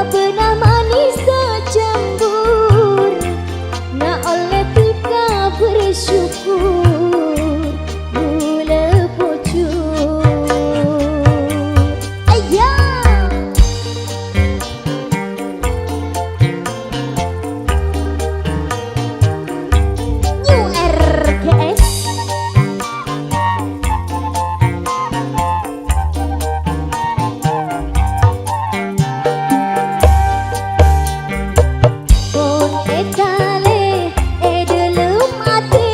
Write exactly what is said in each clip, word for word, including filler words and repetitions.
Bâna manis tajambur, na' ollè dhika bersyukur, bulâ pojhur. Ayo! New R G S. Pon ètalè è dhâlem atè,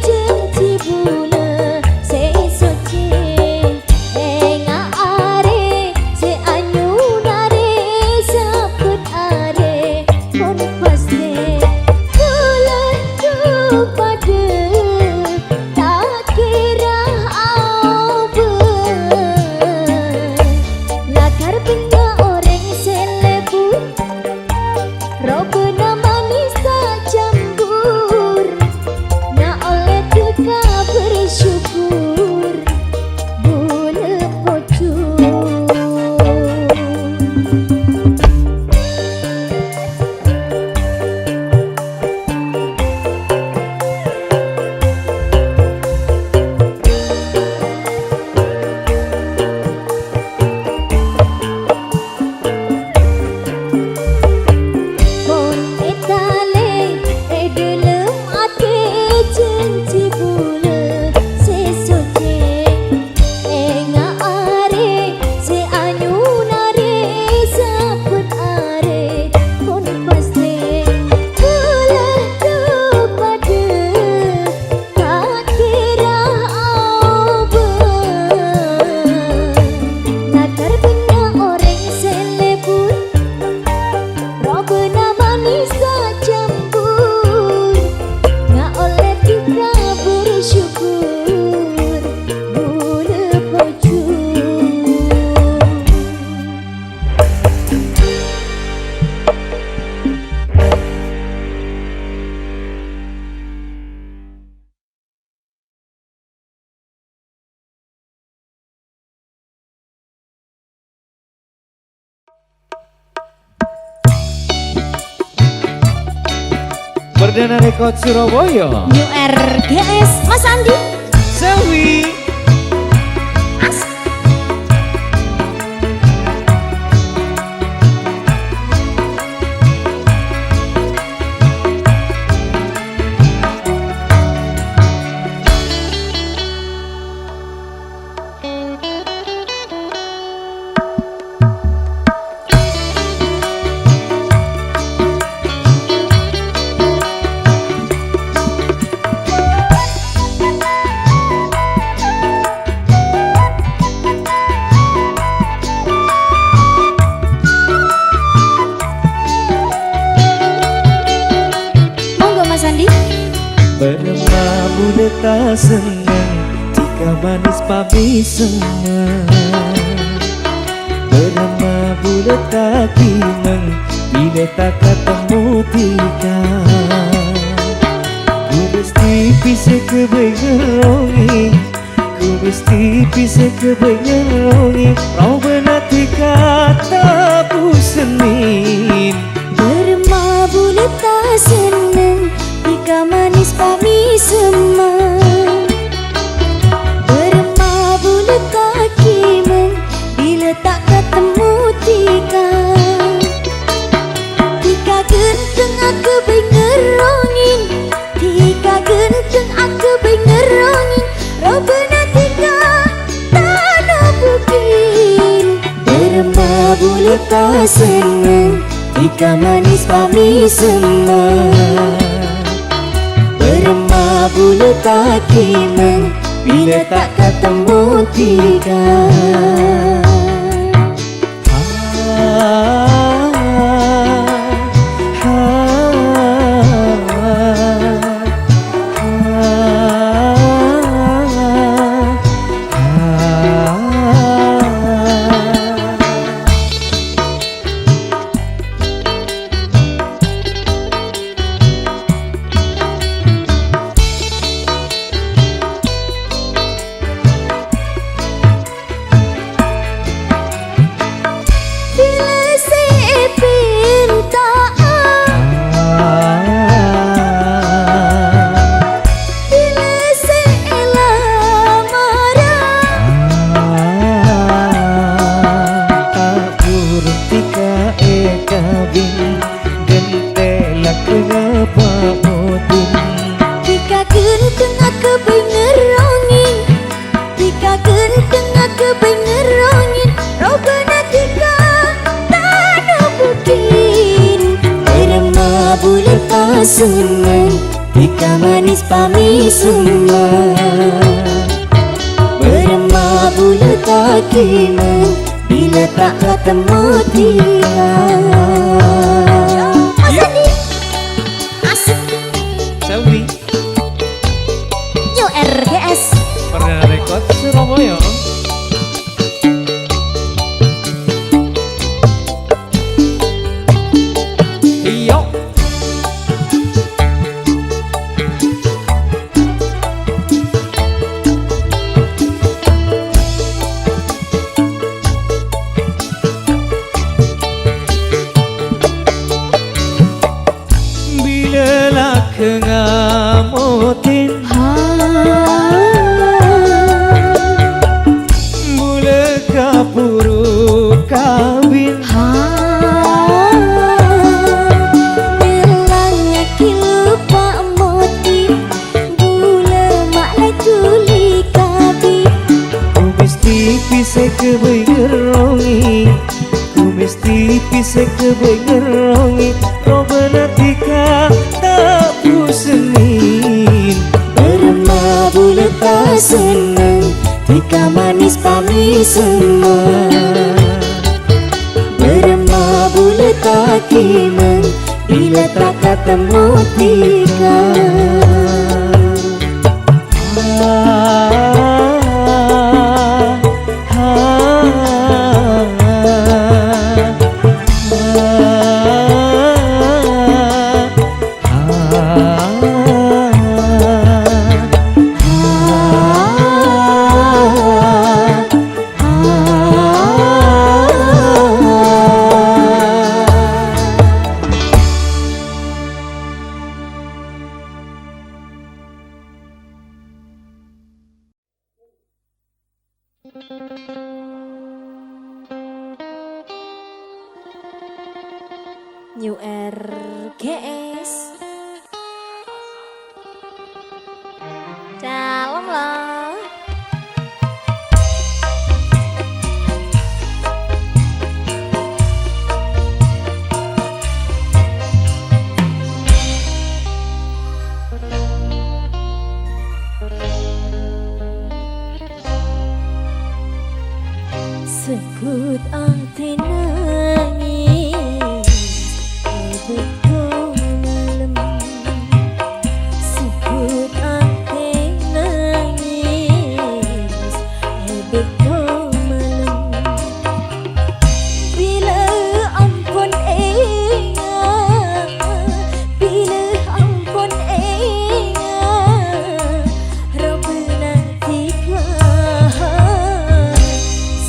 jhânjhi bulâ sè socè. Enga' arè sè anyonarè, sabbhân arè pon pastè. Bulâ du padâ ta' kèra aobâ. Lakar bânnya' orèng sè lebur, robâna manis tajambur, na' ollè dhika bersyukur, bulâ pojhur. Pon ètalè è dhâlem atè, jhânjhi bulâ sè socè. Enga' arè sè anyonarè, sabbhân arè pon pastè. Bulâ du padâ ta' kèra aobâ. Lakar bânnya' orèng sè lebur, robâna manis tajambur, na' ollè dhika bersyukur, bulâ pojhur. Perdana Record Surabaya. New R G S, Mas Andi. Selwi. As- Monggo, Mas Andi. Bârâmma bulâ ta' senneng, dhika manis pamisemma. Bârâmma bulâ ta' kèmeng, bilâ ta' katemmo dhika. Ku mestè bisa kabângarrongè, ku mestè bisa kabângarrongè, robâna dhika ta' bhusennèn. Bârâmma bulâ ta' senneng, dhika manis pamisemma. Bârâmma bulâ ta' kèmeng, bilâ ta' katemmo dhika. Dhika ghântheng akabângarrongè, dhika ghântheng akabângarrongè, robâna dhika ta' nabukèn. Bârâmma bulâ ta' senneng, dhika manis pamisemma. Bârâmma bulâ ta' kèmeng, bilâ ta' katemmo dhika. Bilâ bulâ ta' senneng, dhika manis pamèsem. Bârâmma bulâ ta' kèmeng, bilâ ta' katemmo dhika. Mas Andi. Asik. Selfie. New R G S. Perdana Record Surabaya. Iyo. Bilâ la ghâ' ngamodhin, ha, bulâ kabhuru kabin, ha, bilâ nyakè lupa modhi, bulâ ma' la dhuli kabin. Ku mestè bisa kabângerrongè. Ku mestè bisa kabângerrongè, robâna dhika ta' pusengngin. Bârâmma bulâ ta' senneng, dhika manis pamèsem. Bârâmma bulâ ta' kèmeng, bilâ ta' katemmo dhika. New R G S. Calem, lo. Seggut atè nangès è bâkto malem. Seggut atè nangès è bâkto malem. Bilâ ampon enga', bilâ ampon enga', robâna dhika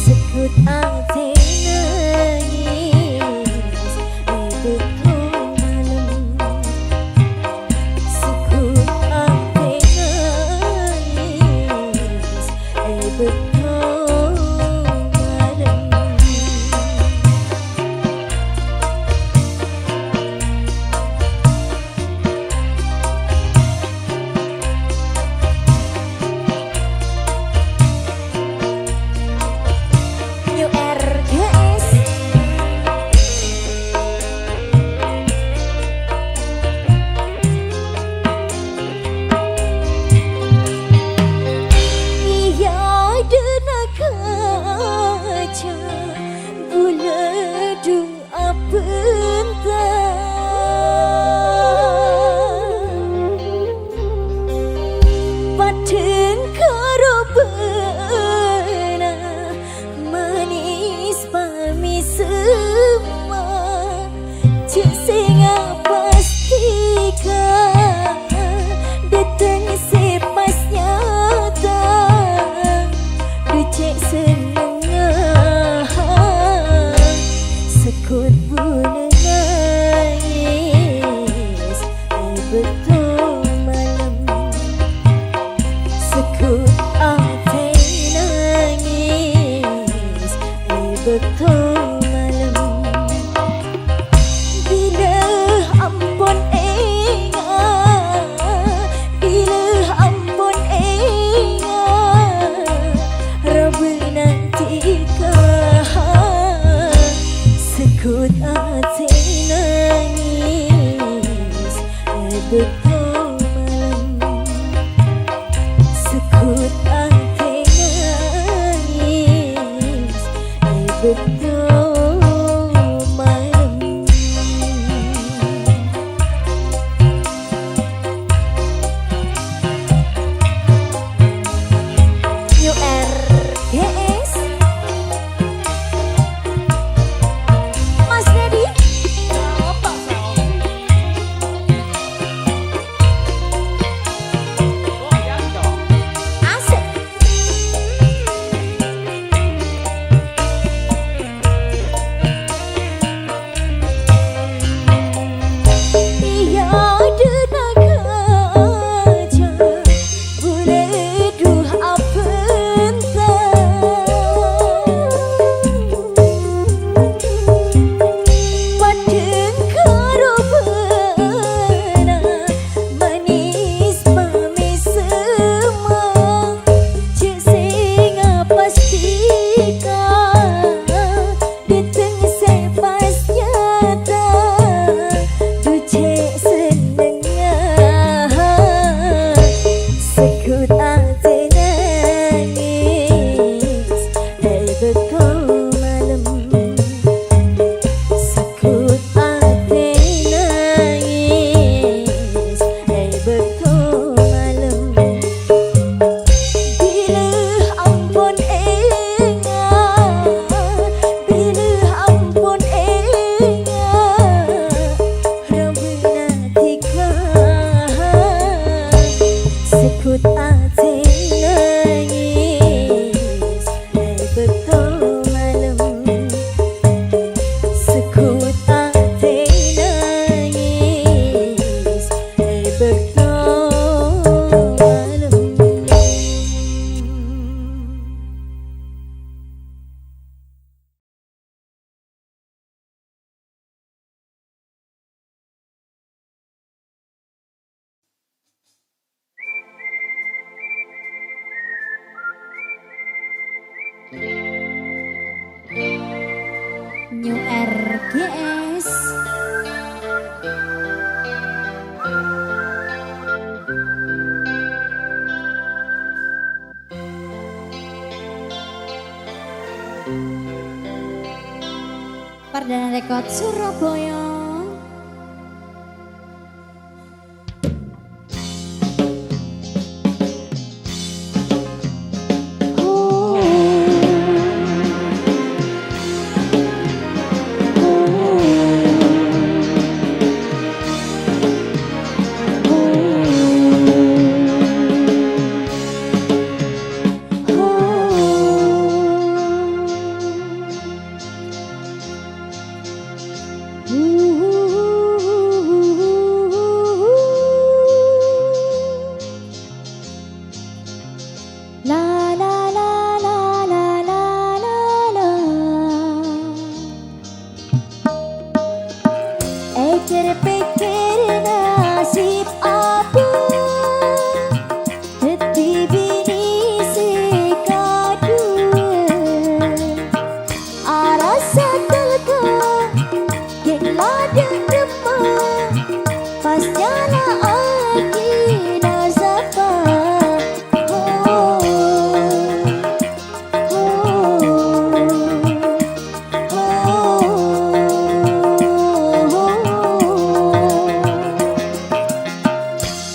seggut atè nangès è bâkto malem. Seggut atè nangès è bâkto malem. New R G S. Iyâ, dâna kaca bulâ du abânta. Padhâng karobâna manis pamèsemma. Cè' sè ngapastèka dâteng sè pas nyata. Du cè' sennengnga seggut bulâ nangès è bâkto malem. Seggut atè nangès è bâkto malem. Bilâ ampon enga', bilâ ampon enga', robâna dhika seggut atè nangès Bâkto malem, segut atè nangès è bâkto malem. New R G S. Mas Dedi. Asik. Iyâ, dâna kaca bulâ du abânta. Padâ karo bâna manès pamèsem, jhâ' sè ngapastika. Dâteng sè pas nyata, du cè' sennengnga. Segut atè nangès è bâkto malem. Segut atè nangès è bâkto malem. Bilâ ampon enga', bilâ ampon enga', rabbhâna dhika. Segut atè nangès è bâkto malem. Segut atè nangès è bâkto malem. New R G S. Perdana Record Surabaya. La, la, la, la. Èkèr-pèkèr nasib abâ', dhâddhi binè sè kaduwâ. Arassa telka, ghi' la dâ' remma, pas nyala'aghi nasapa. Oh, oh, oh, oh.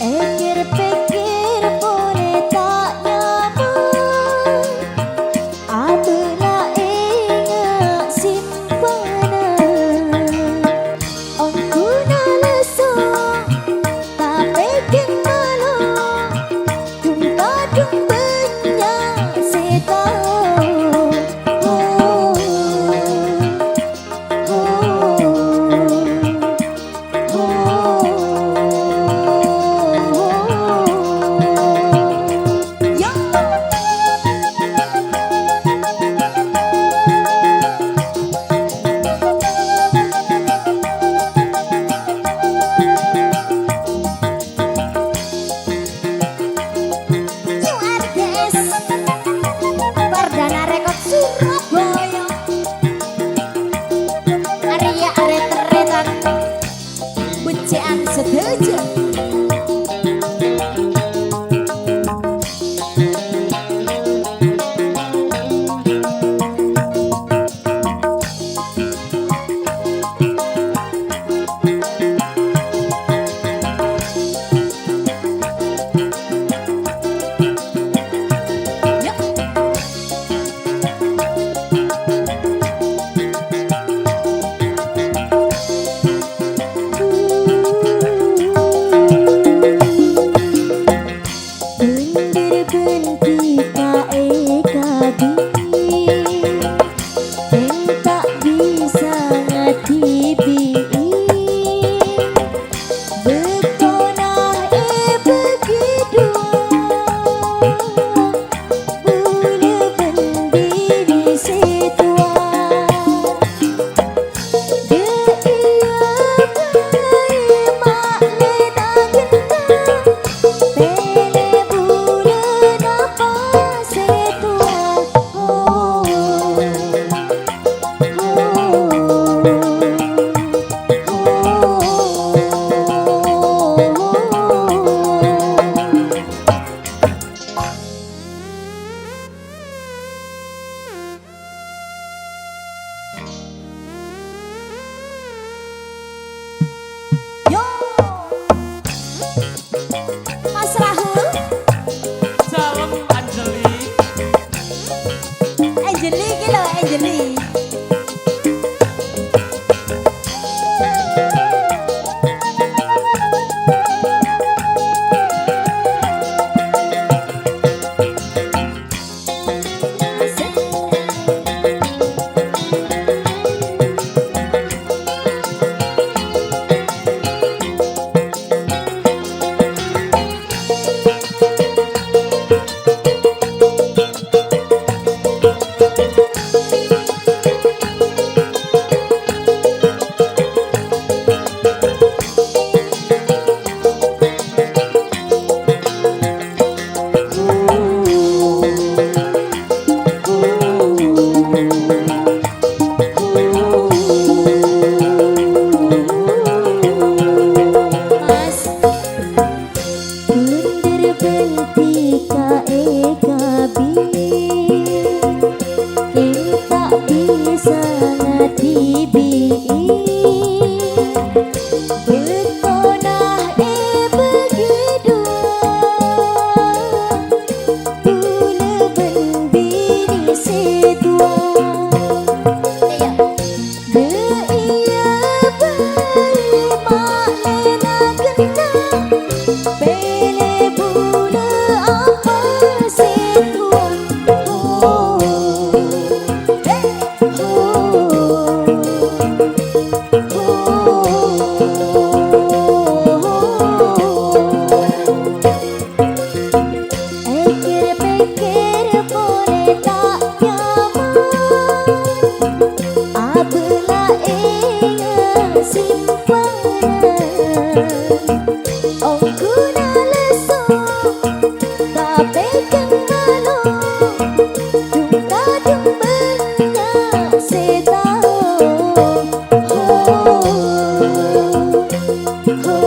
Èkèr-pèkèr polè ta' nyaman, abâ' la enga' simpana. Ongghu nalesso, tapè ghi' malo, dhung-tadhung bânnya' sè tao. Oh, oh, oh. Perdana Record Surabaya. Arèya arè terretan. Bhâjjhâ'ân sadhâjâ. Mas Rahul. Salam, Anjali. Anjali iki lho, Anjali. Bhender bhâlti ka èkabin, kè ta' bisa ngadhibi'i. Bâktona èbâgi duwâ', kaulâ bân binè sè towa. Iyâ. Iyâ, bâli ma'lèna ghenna', pèlè bulâ apa sè towa. Ho, he, ho, ho. Èkkèr-pèkkèr polè ta' nyaman, abâlâ è simpenan. Ongghuna lesso, tapè jhâng malo, dhung-kadhung bânnya' sè tao. Ho, ho.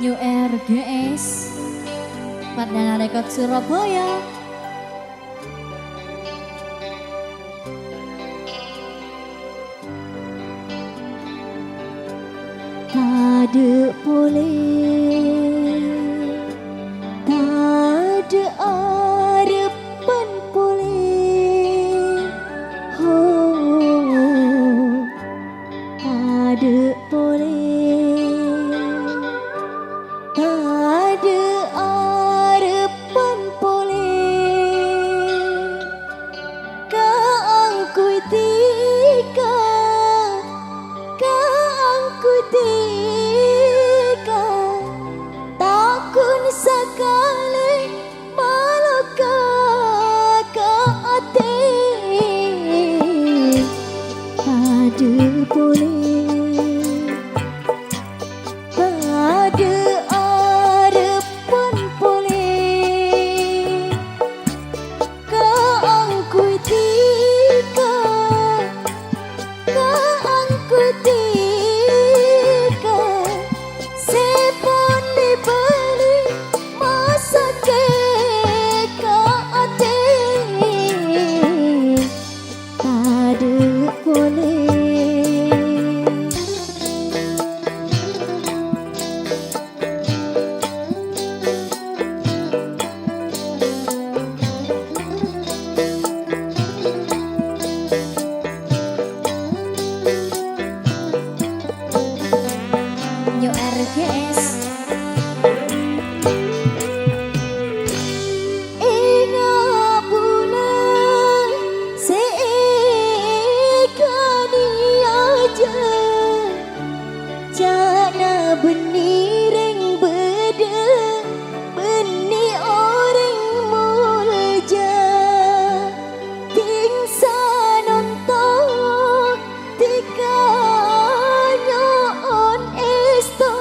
New R G S, Perdana Record Surabaya. Tadâ' polè, tadâ' arebbhân polè. Ho, tadâ' polè, tadâ' arebbhân polè. Kaangghuy dhika, kaangghuy dhika, ta' ghun sakalè maloka ka atè. Tadâ' polè. R G S. Enga' bulân sè èkanèyajâ, ca'na bânnè rèng bâdâ, bânnè orèng molja. Ding sanonto dhika nyo'on èsto,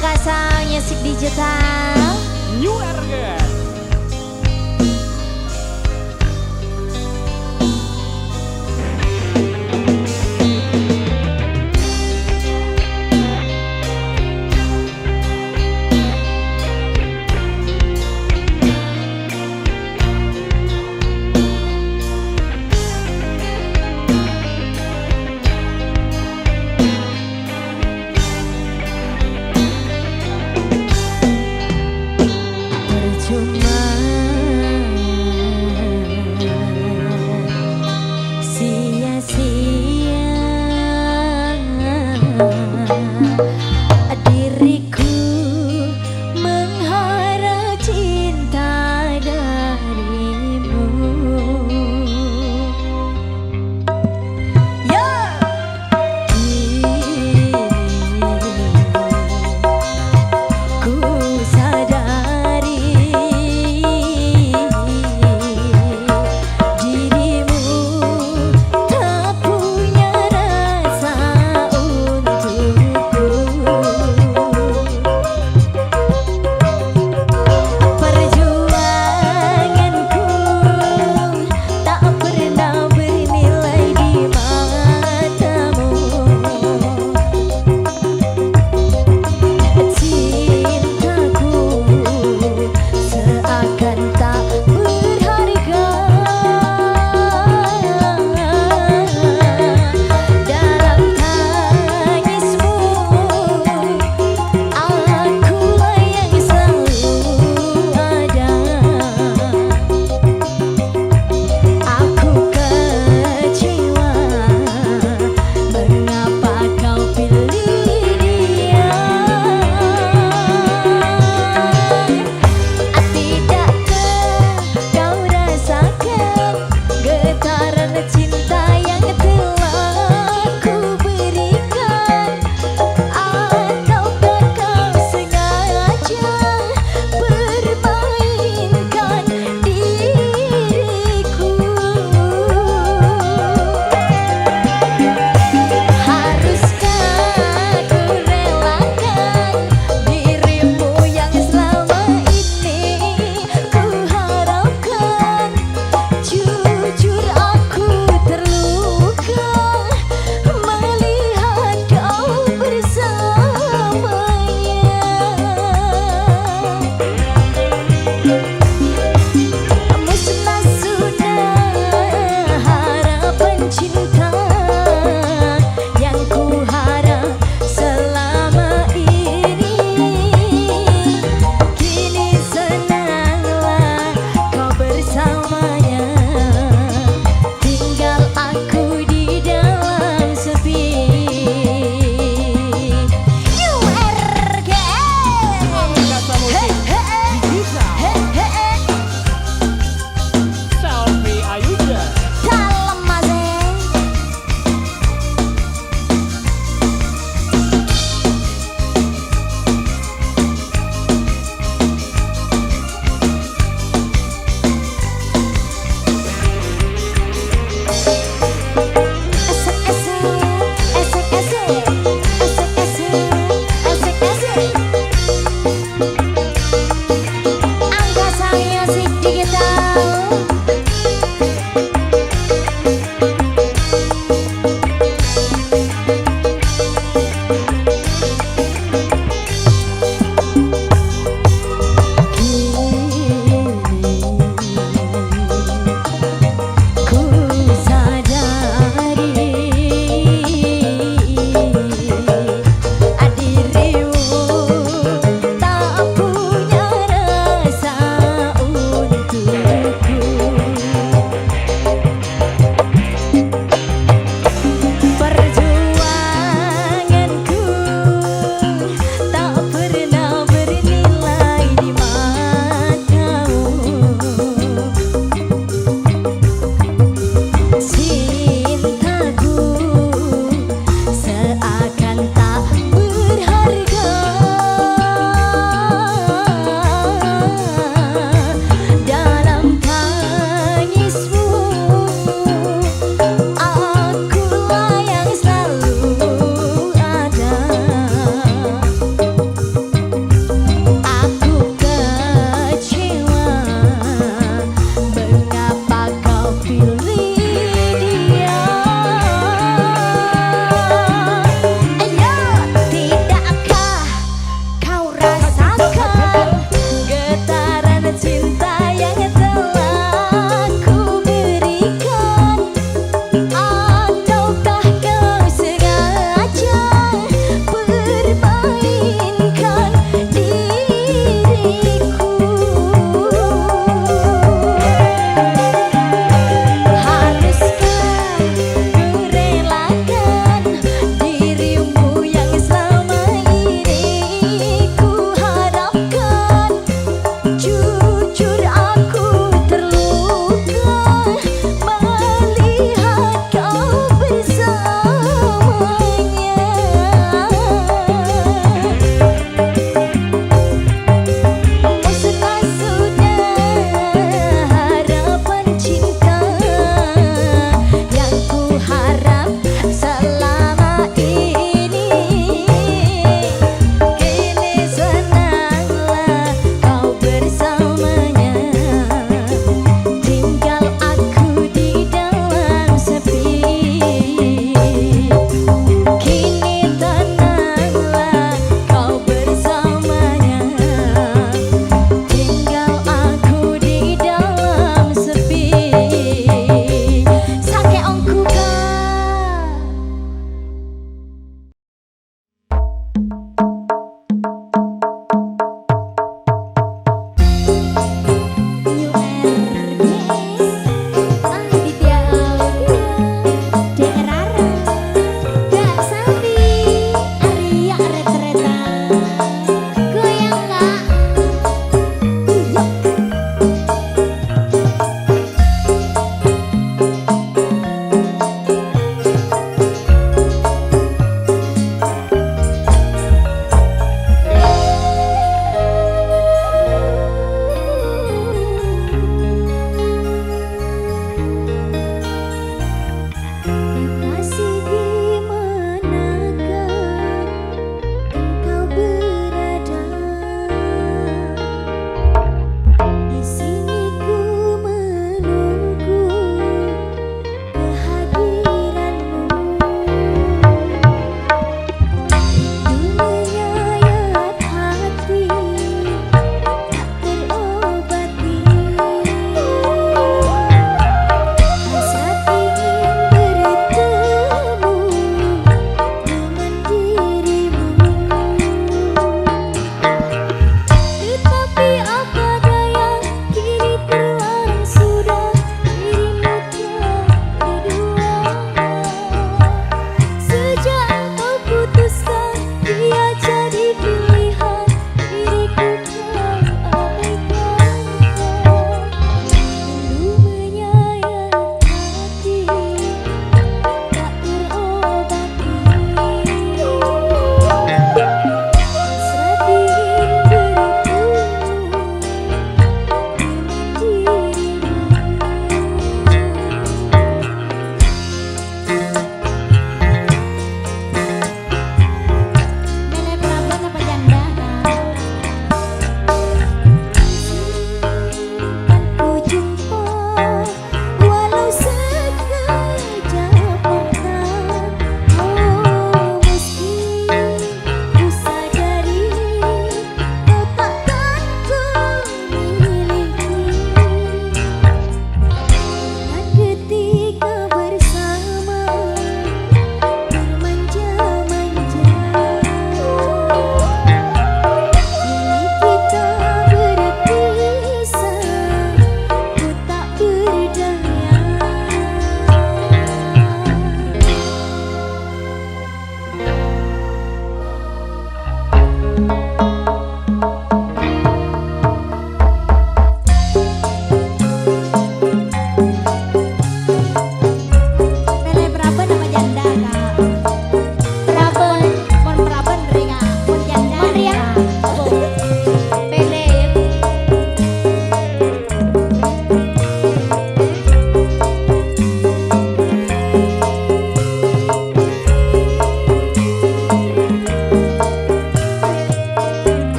Kasang Music Digital. New Argan.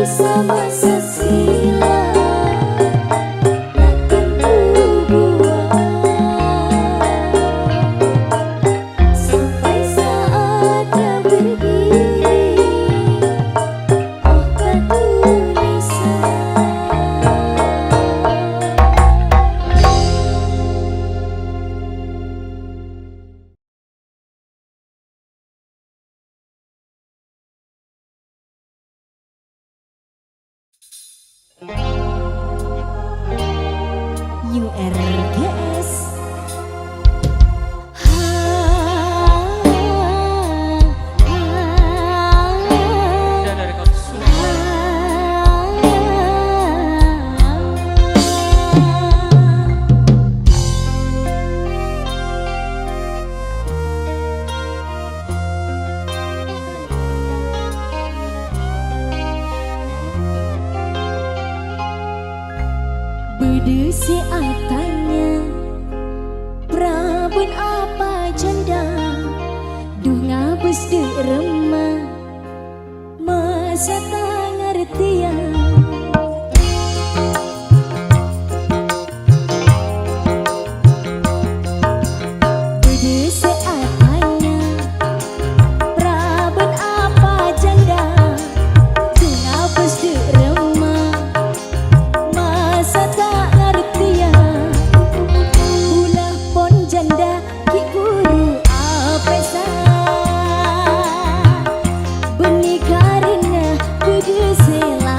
Samasa sila laken bubuwân, sampai sa'adda berdiri, oh, patulèsan. U R G S. Bâdâ sè atanya, "Prabân apa jhândhâ? Duh ngabâs dâ' remma, masa ta' ngartèya?" Bâdâ sè atanya, "Prabân apa jhândhâ? Duh ngabâs dâ' remma, masa ta' ngartèya?" Bulâ pon jhândhâ ghi' bhuru apèsa. Bânnè karèna bâdâ sè la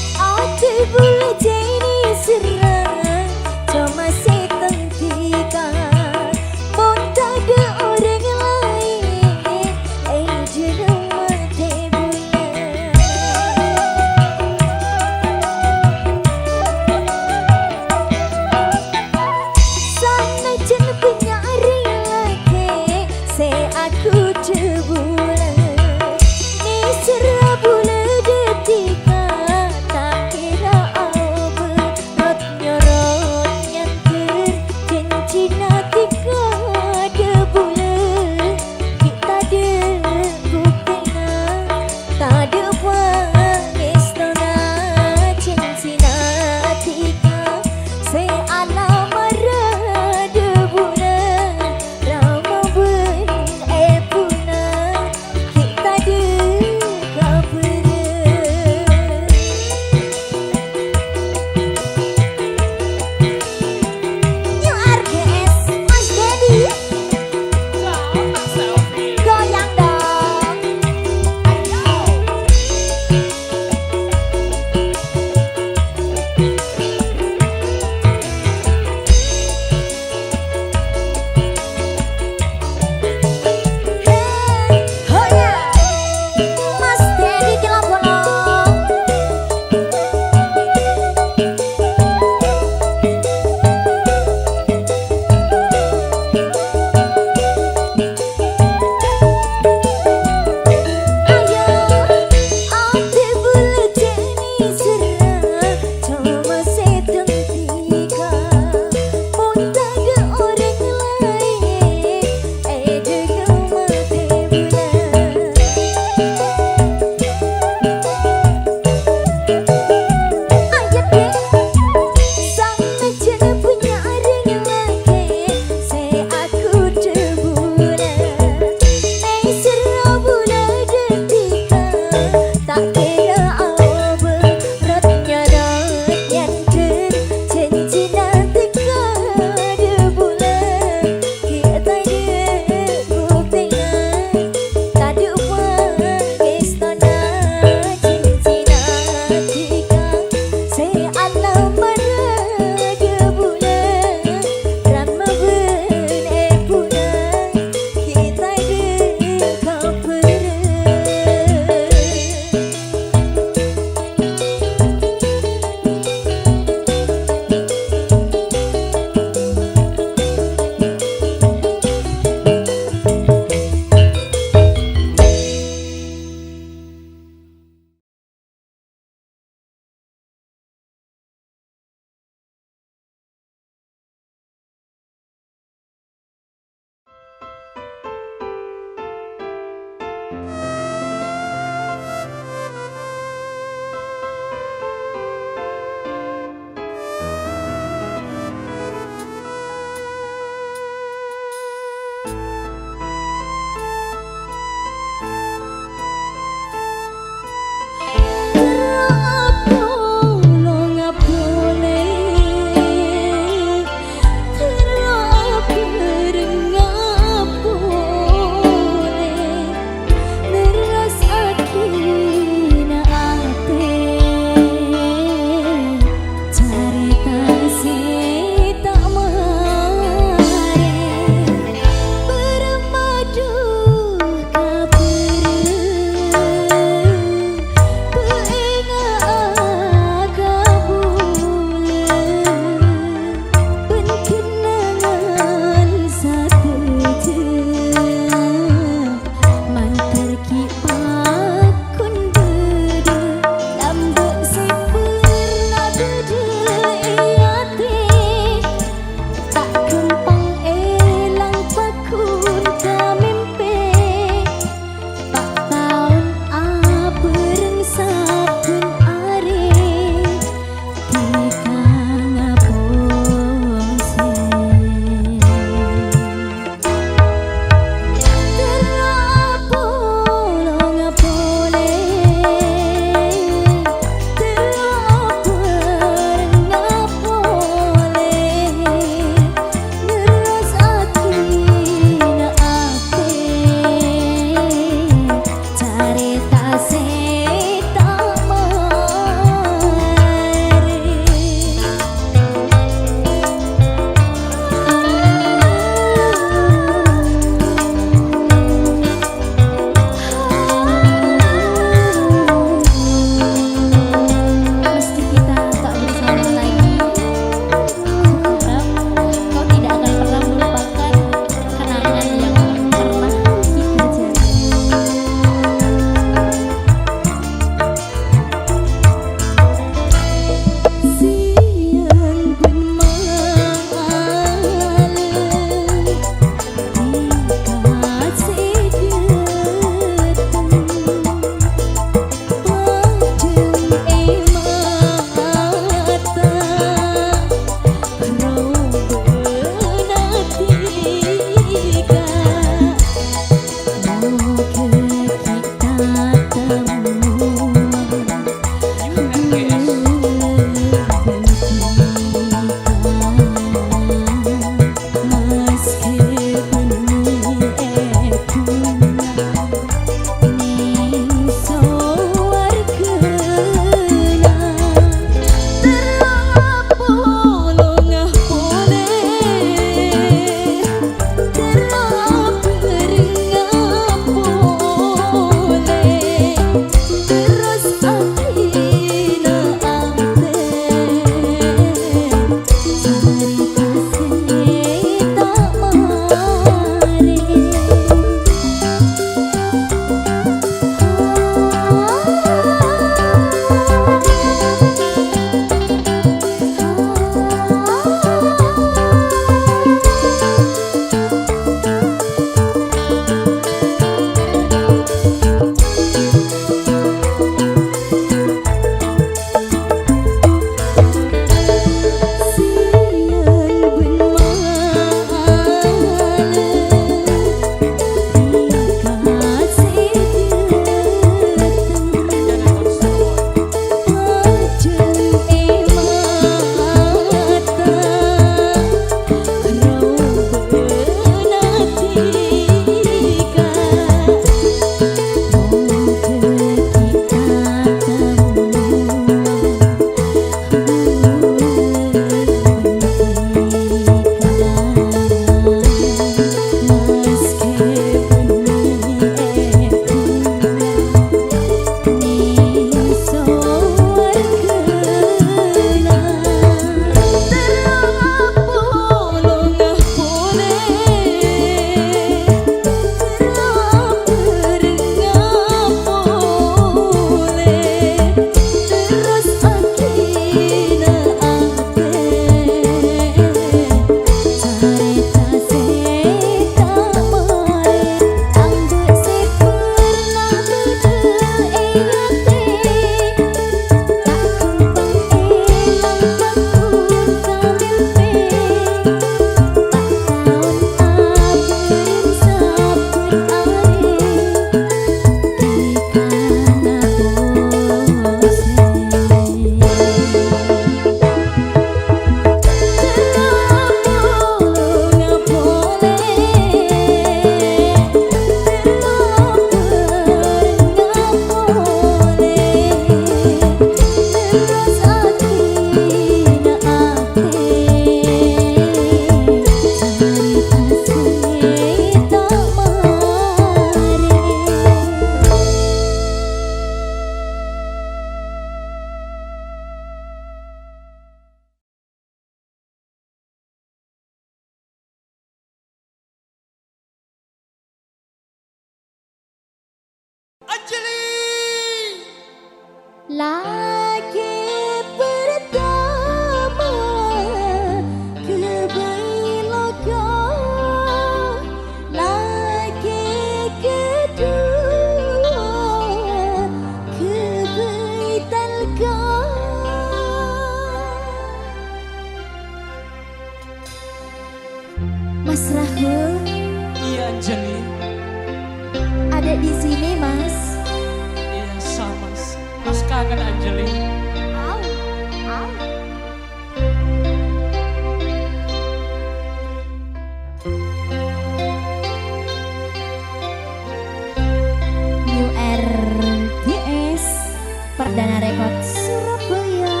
Kat Surabaya.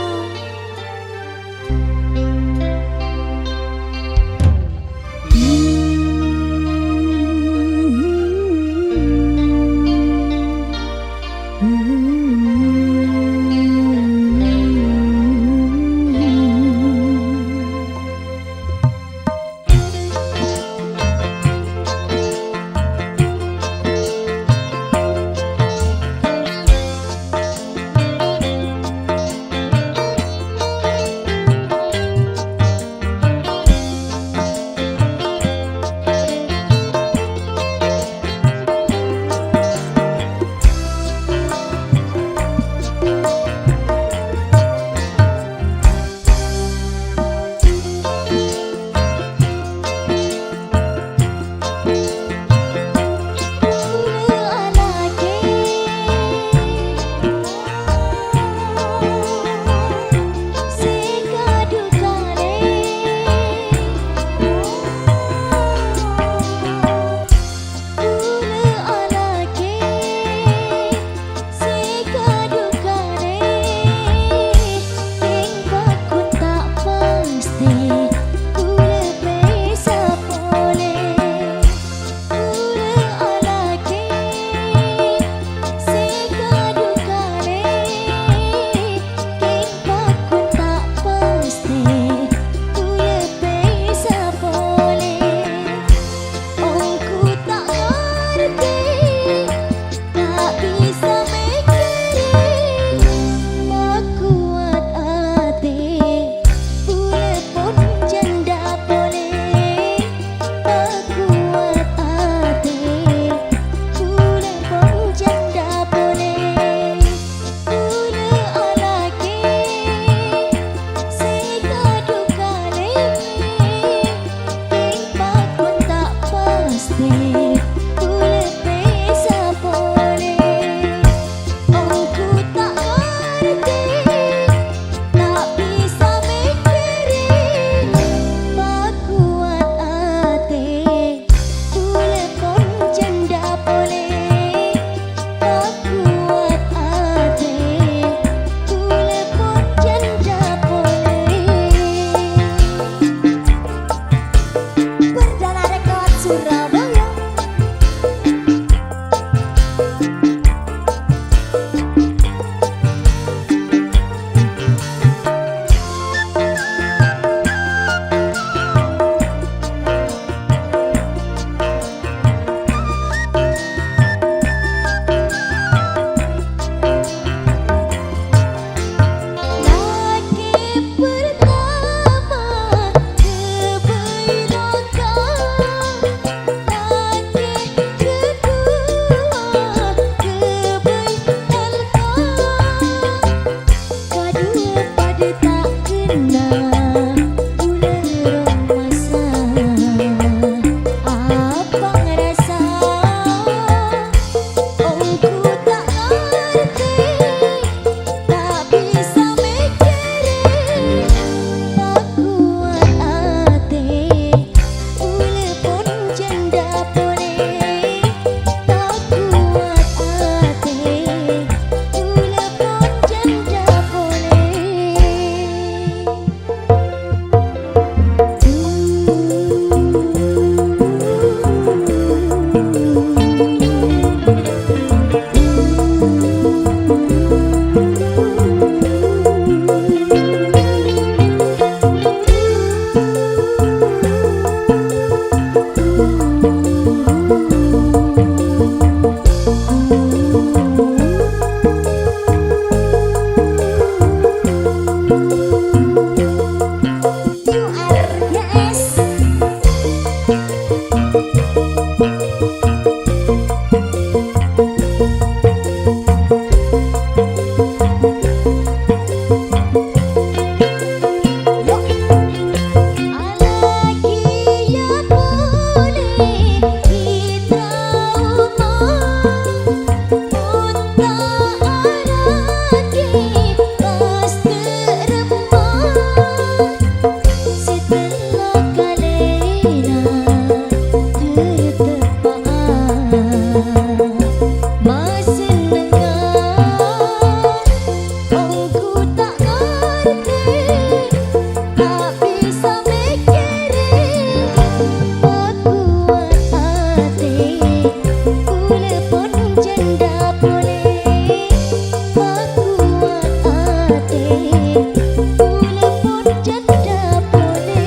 Kaulâ pon jhândhâ polè,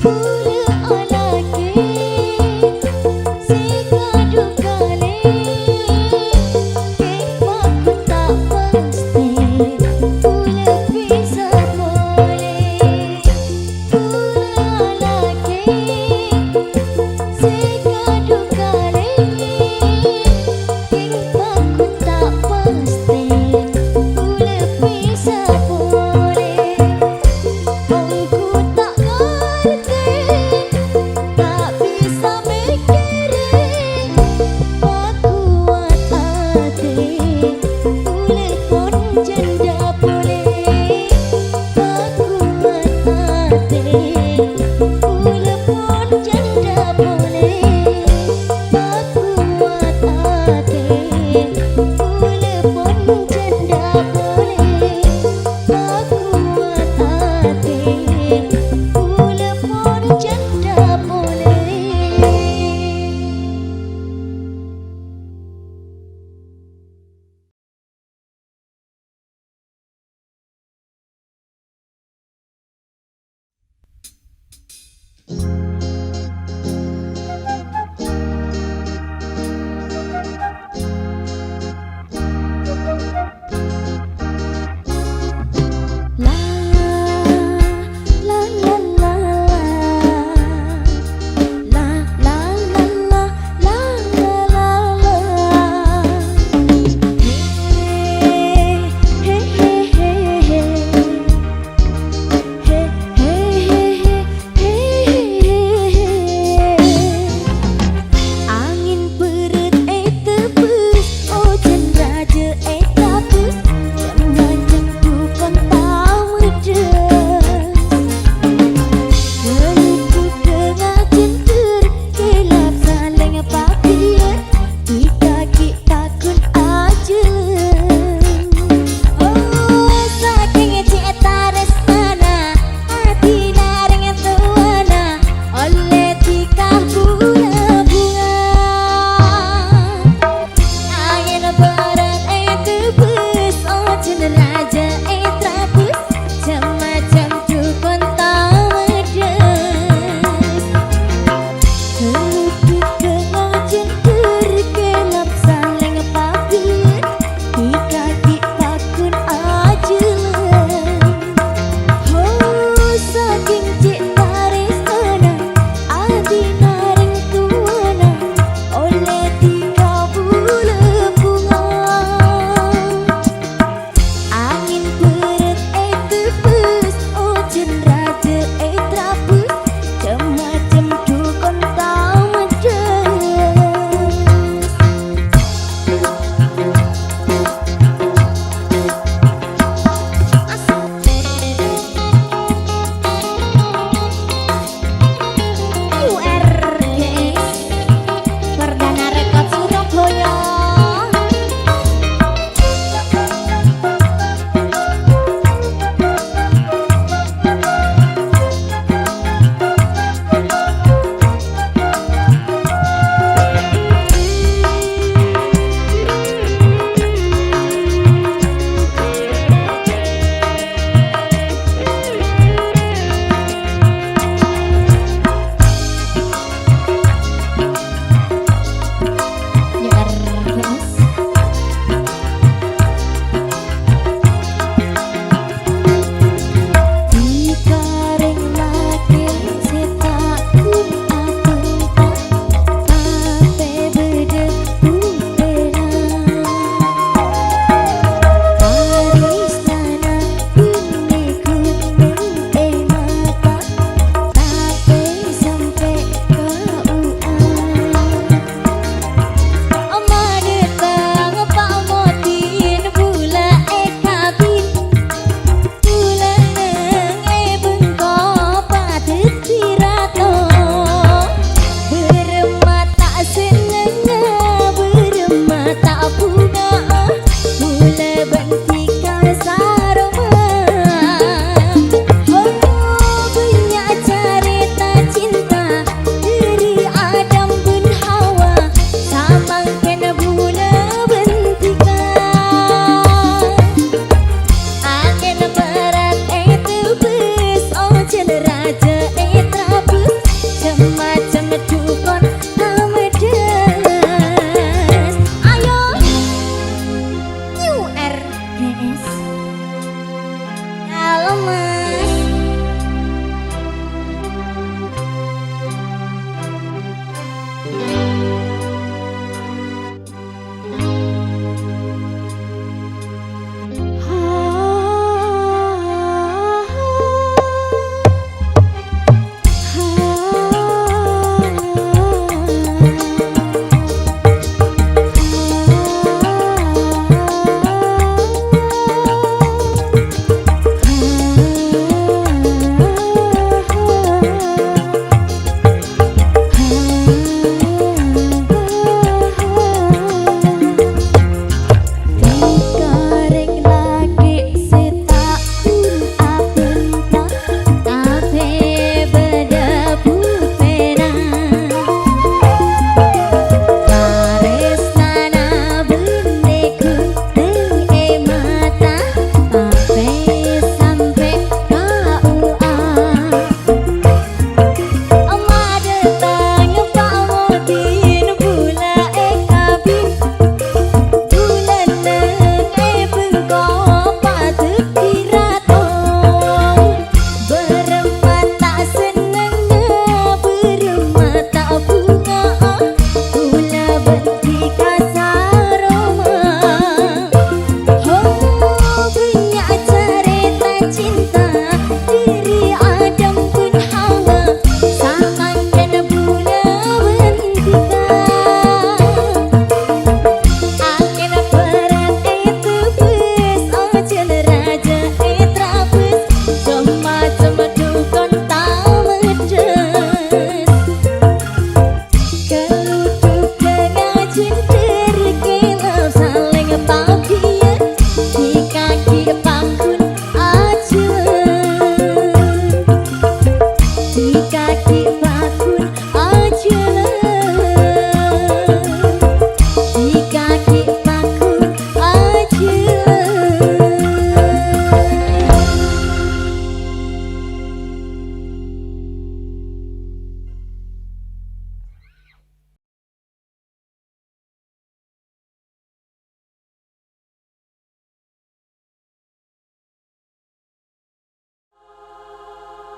kaulâ alakè sè kadhu kalè. Kèng paghun ta' pastè, kaulâ bisa polè. Kaulâ alakè sè kadhu kalè, kèng paghun ta' pastè, kaulâ bisa polè. Ongghu ta' ngartè, ta' bisa mèkkèrè, pakowat atè, kaulâ pon jhândhâ polè. Pakowat atè, kaulâ pon jhândhâ polè. Pakowat atè, kaulâ pon jhândhâ polè. Pakowat atè, kaulâ pon jhândhâ polè.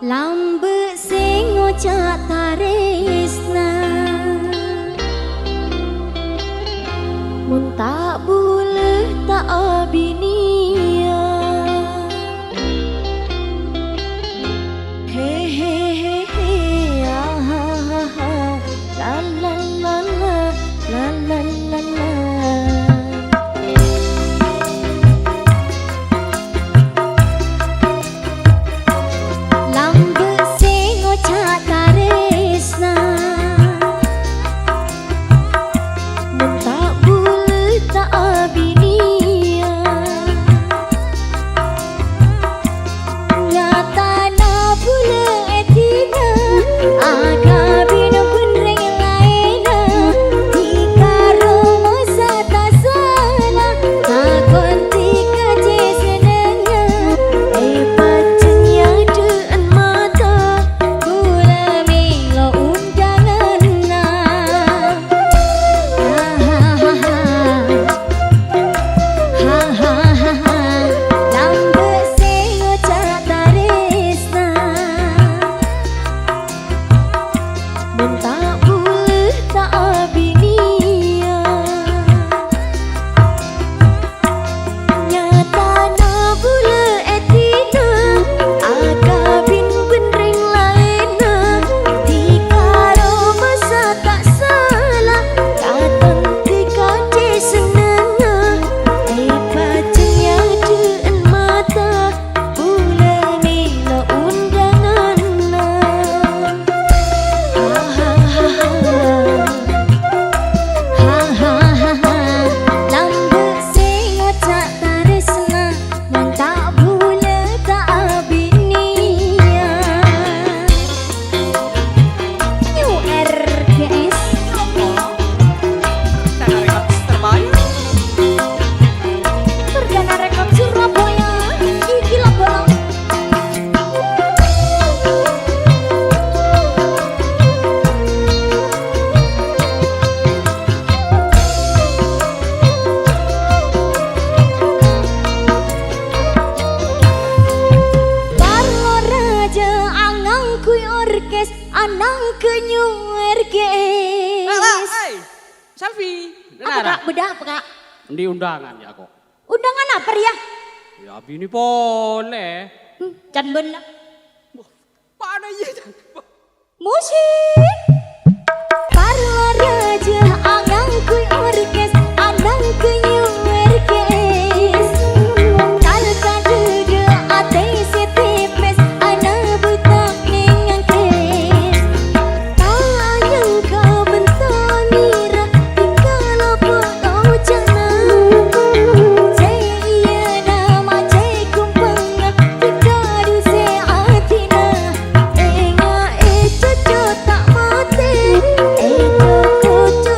Lambâ' sè ngoca' tarèsna, mon ta' bulâ ta' abinèya. He, he, he, he, ah, ha, ha, ha. La, la, la, la, la, la, la, la. Lambâ' sè ngoca' tarèsna, mon ta' bulâ ta' abinèya. Nyatana bulâ èdina, akabin bân rèng laènna. Dhika roma sè ta' sala, takon dhika cè' sennengnga. È pajhât nyadhâ'ân mata, bulâ mèlo ondhânganna. Ha, ha, ha, ha. Ha, ha, ha, ha. Lambâ' sè ngoca' tarèsna, mon ta' bulâ ta' abinèya. Nyatana bulâ èdina, akabin bân rèng laènna. Dhika roma sè ta' sala, katon dhika cè' sennengnga. È pajhât nyadhâ'ân mata, bulâ mèlo ondhânganna. Ha, ha, ha, ha. Ha, ha, ha, ha. Lambâ' sè ngoca' tarèsna, mon ta' bulâ ta' abinèya. New R G S. Tana Records terbaik. Perdana Records Surabaya. Iki lho, Bang. Parlo rajâ angangghuy orkes, anangghuy new orkes. Eh, eh, eh. Selfie. Apa, Kak? Bâdâ apa, Kak? Endi undangan ya kok? Undangan apa, ya? Ya, bini polè. Hmm, can bân. Wah, pana iya, can. Musik. Parlo rajâ angangghuy orkes, anangghuy new orkes. Tal kadhâdhâ atè sè tèpès, ana buta nèng angkès. Ta' nyangka bân ta' ngira, dhika lopo oca'na. Sè iyâ nama cè' kumpangnga, dhika dusè atèna. Enga' è cocco ta' matè, è cocco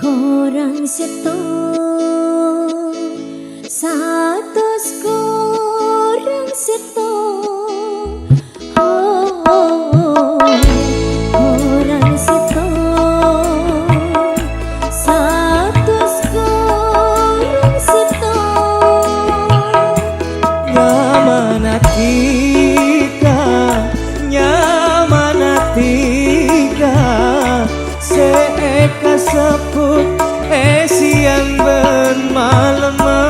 Korang sèttong, satos korang sèttong. Oh, korang sèttong, satos korang sèttong. Nyamana dhika, nyamana dhika, sè èkasebbhut è sèyang bân malemma.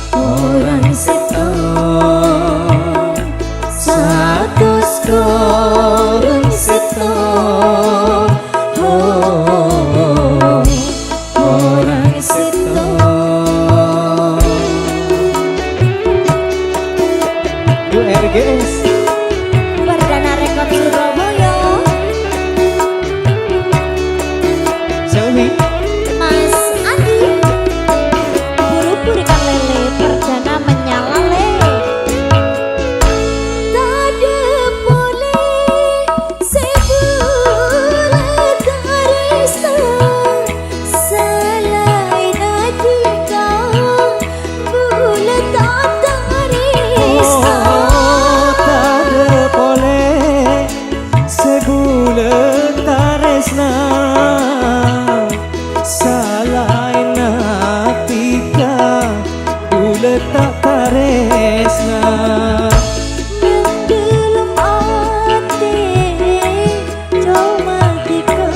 Korang sèttong, satos korang sèttong. Oh, korang sèttong. U R G S. Perdana Record Surabaya. Selfie. Mas Andi. Buru-buru kan lele, perdana menyala le. Tadâ' polè sè bulâ tarèsna. Salaènna dhika, bulâ ta' tarèsna. Oh, tadâ' polè sè bulâ tarèsna. Salaènna dhika, bulâ ta' tarèsna. Neng dâlem atè, coma dhika.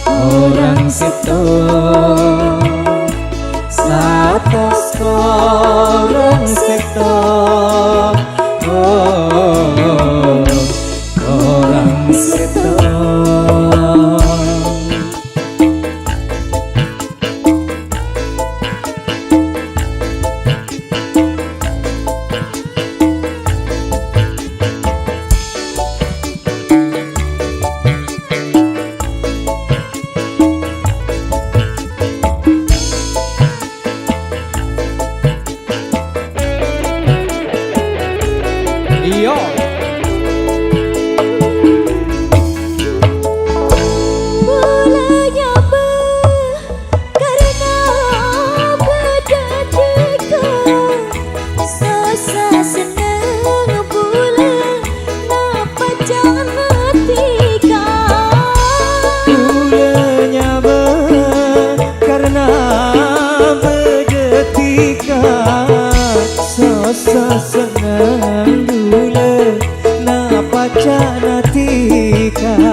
Korang sèttong, satos korang sèttong. Oh, korang sèttong. Iyâ. Bulâ nyabâ karna bâdâ dhika, sossa senneng bulâ napa ca'na dhika. Bulâ nyabâ karna bâdâ dhika, sossa senneng bulâ napa ca'na dhika.